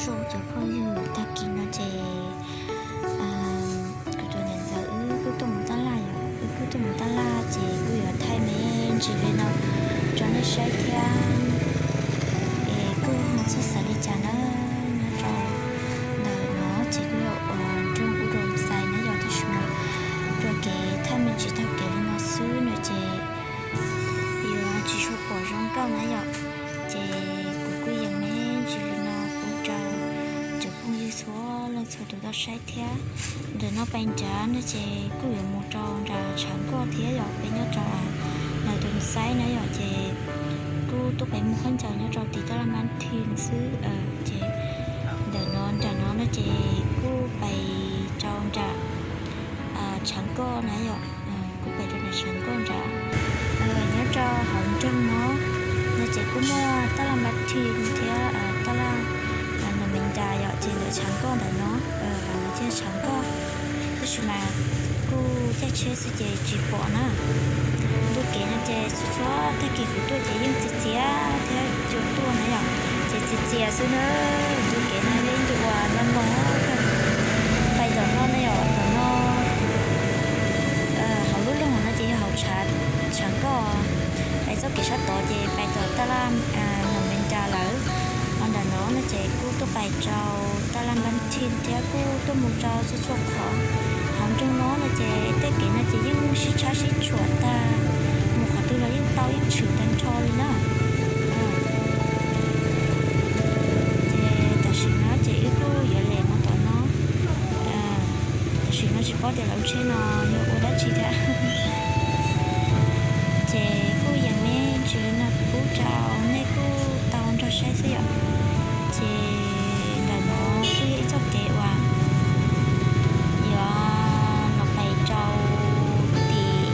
Cov phooj ywg, tag kis no ces kuv tus niam ntxawm wb kuj tuaj mus tab laj yom, wb kuj tuaj mus tab laj ces kuj yuav thaij me ntsis li no rau nej saib thiab. Es kuj ho txhob xav li cas na, nyob rau ntawm no ces kuj yog ua nroog ua rau xais na yom, tab sis mas rau kev thaij me ntsis taug kev li no xwb no ces yuav tsis tshua pom zoo nkauj na yom. Ces kuv kuj yees me ntsis li no pub rau cov phooj ywg txhua leej txhua tus tau saib thiab. Ntawm no pais nrad no ces kuj yuav mus rau nram tshav nkoj thiab yom, peb nyob rau ntawm tus xais na yom, ces kuj tuaj pais mus khaub ncaws nyob rau tim taj laj Npab Thij xwb. Ces ntawm no nram no no ces kuj pais rau nram tshav nkoj na yom, kuj pais rau nram tshav nkoj nrad. Nyob rau hauv nroog no no ces kuj muaj taj laj Npab Thij thiab taj laj Nus Mes Nras yom, ces ntawm tshav nkoj ntawm no, hauv no ces tshav nkoj, tab sis mas kuj caij tsheb xwb ces tsis pom na. Ntu kev no ces txhua txhua tag kis kuv tuaj ces yeej txias txias thiab cua tuaj na yom, ces txias txias xwb na. Ntu kev no yog ib ntu uas no no kawg. Pais tom no na yom, tom no hauv lub loog no ces yog hauv tshav nkoj. Pais txoj kev sab tod ces pais tom taj laj Nus Mes Nras lawm. Ho ntawm no no ces kuj tuaj pais rau taj laj Npab Thij thiab kuj tuaj mus rau txhua txhua qhov. Hauv nroog no no ces tej kev no ces yeej sib tshab sib tshuam tag, mus qhov twg los yeej tau yeej tshwm tag nrho li na. Ces tam sim no ces wb kuj yuav lem mus tom no. Tam sim no tsis paub tias lawv tsheb no yog ua dab tsi thiab. Ces kuj yees me ntsis li no pub rau nej kuj tau nrog saib xwb yom. Ces ntawm no kuj yog ib txoj kev uas yuav los pais rau tim,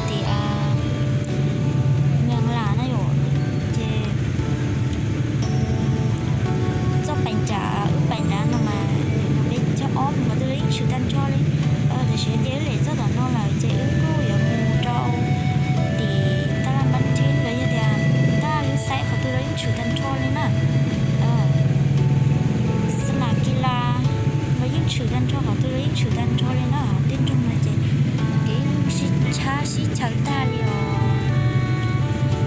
tim Mees Las na yom. Ces txoj pais nram wb pais nrad no mas yuav mus peb caug ob mus qhov twg los yeej tshwm tag nrho li. Tiam sis tias wb lem txoj tom no lawm ces wb kuj yuav mus rau tim taj laj Npab Thij los yog tias taj laj Lub Xaib qhov twg los yeej tshwm tag nrho li na. Xab nam Kis Las los yeej tshwm tag nrho, qhov twg los yeej tshwm tag nrho li na. Tej nroog no ces kev yeej sib tshab sib chaws tag li os.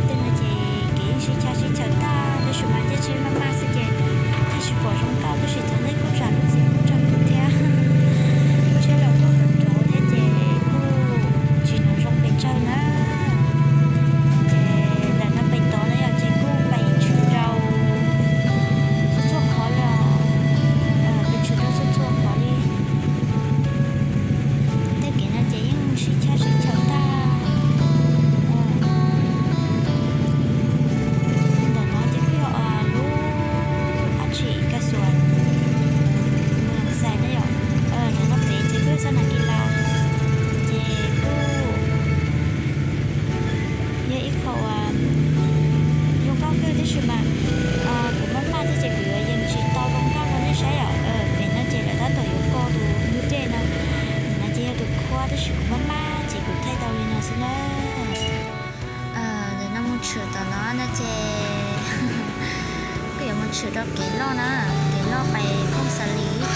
Tej no ces kev yeej sib tshab sib chaws tag, tab sis mas caij tsheb maj maj xwb ces thiaj tsis pom zoo nkauj, tab sis thov nej kuj zam lub txim pub rau kuv thiab. Tsheb los kuj nrov nrov thiab ces kuj tsis hnov zoo pes tsawg na. Ces ntawm no pem tod na yom, ces kuj pem tshwm rau txhua txhua qhov li os. Pem tshwm rau txhua txhua qhov li. Tej kev no ces yeej sib tshab sib chaws tag. Ntawm no ces kuj yog lub dab tsi Kas Xuas, Moos Xais na yom. Ntawm no pem ces kuj yog Xab Nas Kis Las, ces kuj yog ib qho uas zoo nkauj kawg tab sis mas kuv maj maj thiab ces kuv yuav yees tsis tau zoo nkauj rau nej saib yom. Pem no ces lawv tab tom yuav koj tus ntug dej no, ntawm no ces yog tus khuab tab sis kuv maj maj ces kuv thaij tau li no xwb na. Ntawm no mus tshwm tom no no ces kuj yuav mus tshwm rau kev loj na, kev loj pais Phooj Xa Lis.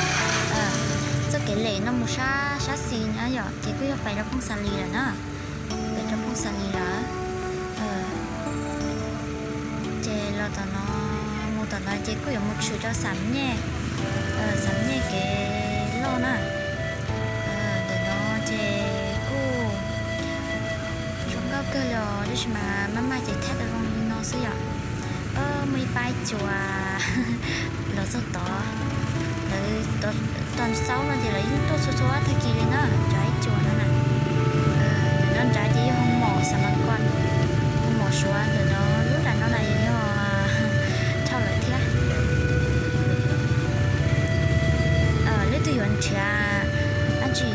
Txoj kev lem no mus sab sab xis na yom, ces kuj yog pais rau Phooj Xa Lis lawm na. Pais rau Phooj Xa Lis lawm. Ces los tom no, mus tom no ces kuj yuav mus tshwm rau Xam Nyej, Xam Nyej kev loj na. Ntawm no ces kuj zoo nkauj kawg li os, tab sis mas maj maj ces thaij tau zoo li no xwb yom. Muaj ib pab ib cuas los txog tod, lawv tos txaub no ces lawv yeej tuaj txhua txhua tag kis li na, cov ib cuas no na. Ntawm no nrad ces yog Hoo Mom Xas Mas Kos, Hoo Mom Suav, ntawm no lub nram no na yog dhau lawm thiab. Leej twg yuav nrhiav dab tsi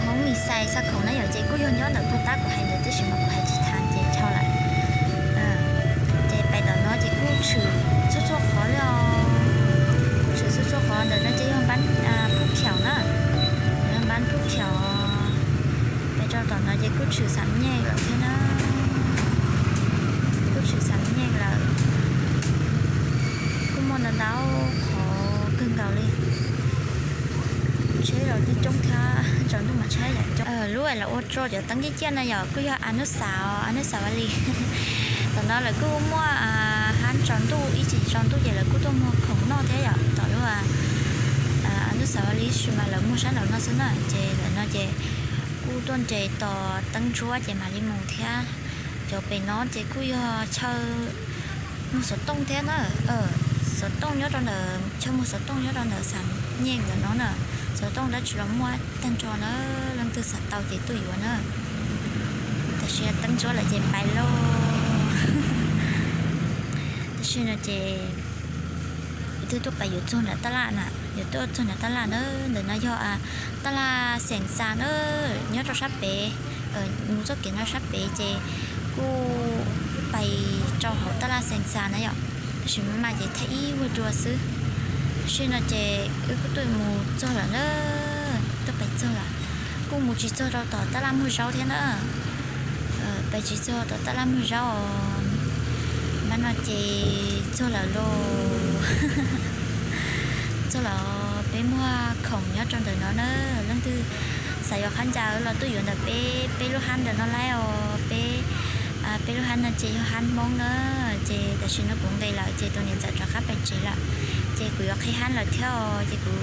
hoob Mis Xais Xa Khoom na yom, ces kuj yog nyob ntawm puag ta kuv hais ntawd tab sis mas kuv hais tsis thaj ces dhau lawm. Ces pais tom no ces kuj tshwm txhua txhua qhov li os. Kuj tshwm txhua txhua qhov, ntawm no ces yog Npab Phuj Khaum na, yog Npab Phuj Khaum. Pais rau tom no ces kuj tshwm Xam Nyej lawm thiab na. Kuj tshwm Xam Nyej lawm. Tau qhov kawg nkaus li. Tsheb los twb coob thiab, tsaus ntuj mas tsheb yam coob. Lub uas lawv ua rau cov teeb ciaj ciaj no yom, kuj yog a nub xav, a nub xav vaj li. Tom no lawv kuj muaj hab tsaus ntuj, ib chim tsaus ntuj ces lawv kuj tuaj muag khoom noj thiab yom. Tom lub a nub xav vaj li sis mas lawv muag sab nraum no xwb na, ces ntawm no ces kuj tuaj nres tos teeb ntsuab ces mam li mus thiab. Cov pem no ces kuj yog chaw muag xov tooj thiab na. Xov tooj nyob rau ntawm, chaw muag xov tooj nyob rau ntawm xam nyej ntawm no na. Xov tooj dab tsi los muaj tag nrho na, leej twg xav tau ces tuaj yuav na. Tab sis teeb ntsuab lawm ces pais lauj. Tab sis no ces kuv twb tuaj pais yuav txog nram tab laj na, yuav tuaj txog nram tab laj na. Ntawm no yog tab laj Xeem Xa na, nyob rau sab pem, mus txoj kev no sab pem ces kuj pais rau hauv tab laj Xeem Xa na yom. Tab sis maj mam ces thaij ib vuag dua xwb. Tab sis no ces wb kuj tuaj mus txog lawm na, tuaj pais txog lawm. Kuj mus tsis txog rau tom tab laj muag zaub thiab na. Pais tsis txog tom tab laj muag zaub os. Maj mam no ces txog lawm lauj. Txog lawm, peb muag khoom nyob rau ntawm no na. Leej twg xav yuav qhab ncas los tuaj yuav ntawm peb, peb lub hab ntawm no lawm os. Peb, peb lub hab no ces yog hab Hmoob na. Ces tam sim no kuv nqis lawm ces tus niam ntxawm rov qab pais tsev lawm. Ces kuv yuav qhib hab lawm thiab os, ces kuv